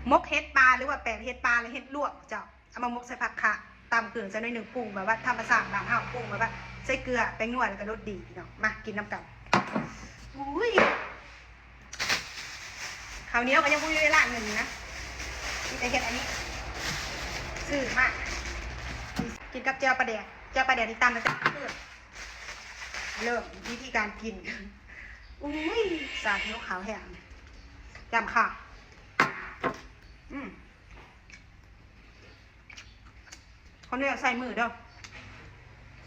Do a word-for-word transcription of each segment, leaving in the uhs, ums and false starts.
หมกเห็ดปลา หรือว่าแปลงเห็ดปลา หรือเห็ดลวกเจ้า เอามาหมกใส่ผักคะ ตำเครื่องใส่หน่อยหนึ่ง ปรุงแบบว่าธรรมชาติบ้านเฮา ปรุงแบบว่าใส่เกลือ แป้งนัว แล้วก็รสดีพี่น้อง มากินนำกัน อุ้ย ข้าวเหนียวก็ยังบ่มีเวลานึ่งนะ มีแต่เฮ็ดอันนี้ ซื้อมา กินกับแจ่วปลาแดก แจ่วปลาแดกนี่ตำมาจากเพื่อน เริ่มวิธีการกิน อุ้ย สาดหิวข้าวแห้ง จำค่ะ อืม คนนี้ใส่มือเด้อ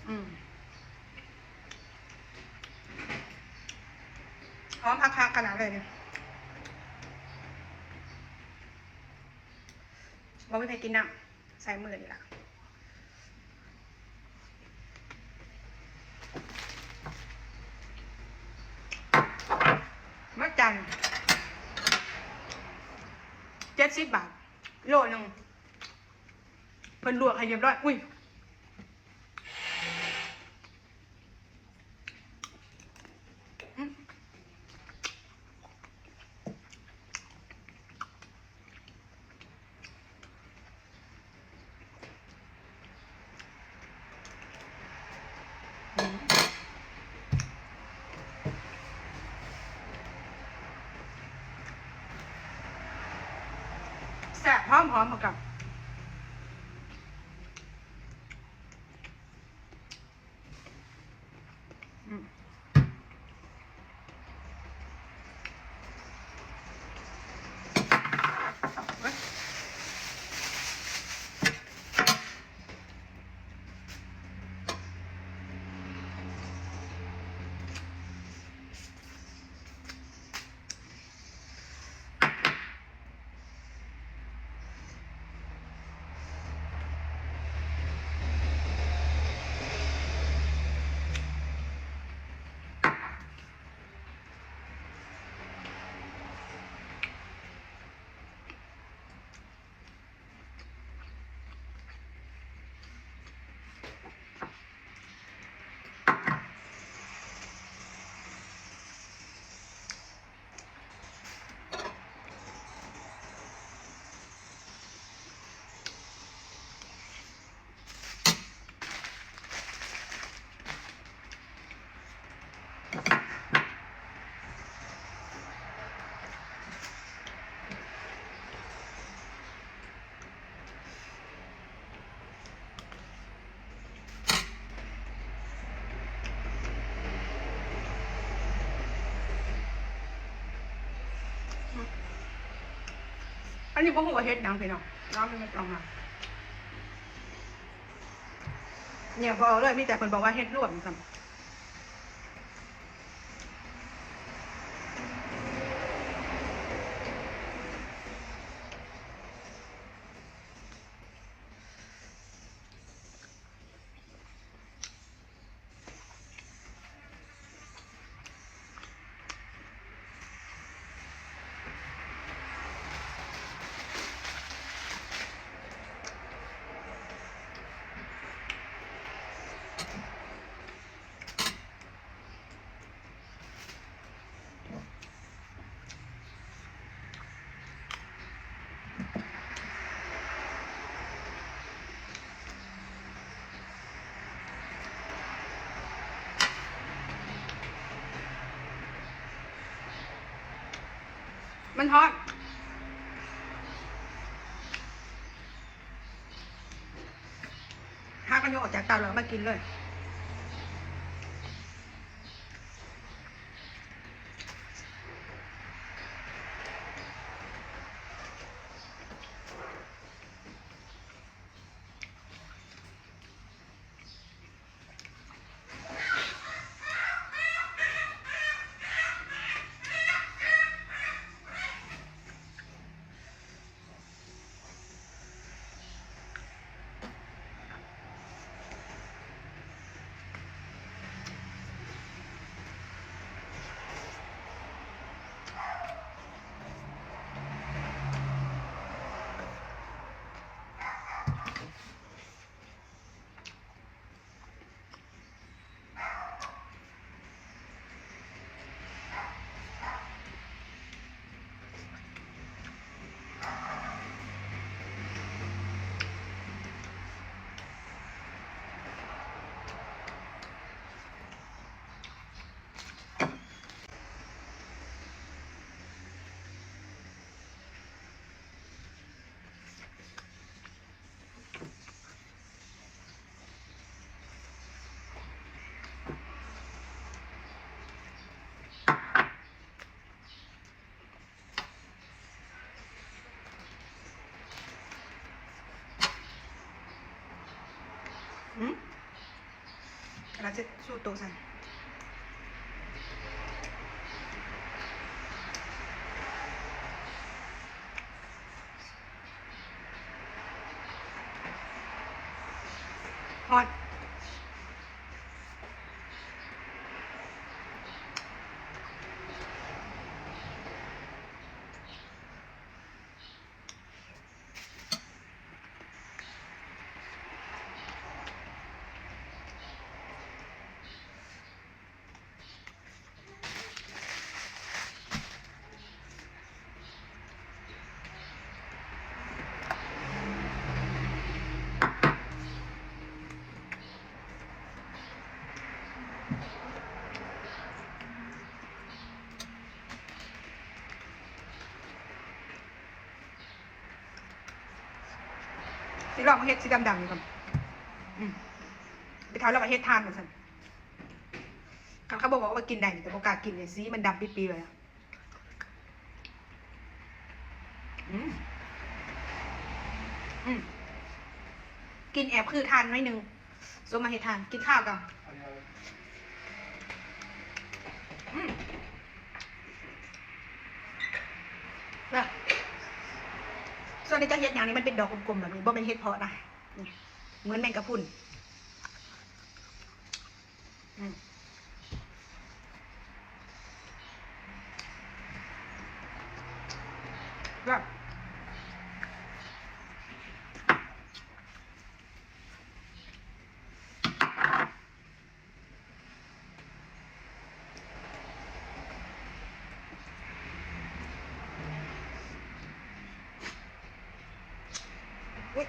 อืม หอมคักๆขนาดเลยเนี่ย บ่มีใครกินน้ำ ใส่มือนี่ล่ะ มาจัน เจ็ดสิบบาท โลหนึ่ง เพิ่นลวกให้เรียบร้อย อุ้ย แซ่บหอมหอมเหมือนกัน อืม อันนี้บ่ฮู้ว่าเฮ็ดหยังพี่น้อง น้ำมันไม่ต้องมา เนี่ยบ่เอาเลย มีแต่เพิ่นบอกว่าเฮ็ดลวกซั่นมันฮ้อน หากันยกออกจากเตาแล้วมากินเลย น่าจะสู้โตะสั่น ฮอด สิลองเฮ็ดสีดำๆนี่ก่อน อืม ไปเฒ่าแล้วก็เฮ็ดถ่านว่าซั่น คันเขาบอกว่ากินได้นี่ก็บ่กล้ากินเลย สีมันดำปี๋ๆ เลยอะ อืม อืม กินแอบคือถ่านหน่อยหนึ่ง สมมาเฮ็ดถ่าน กินข้าวก่อน อืม นะ ส่วนที่จะเฮ็ดอย่างนี้มันเป็นดอกกลมๆแบบนี้ บ่แม่นเห็ดเผาะนะ นี่ เหมือนแมงกะพรุน อืม แบบ อุ๊ย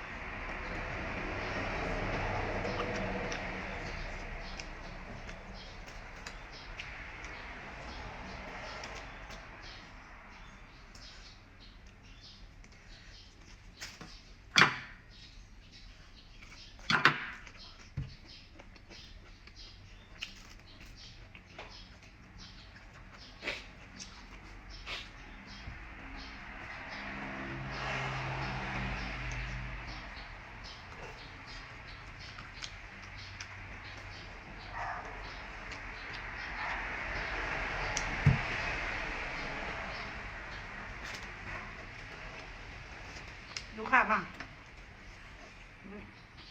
ลูกค้ามา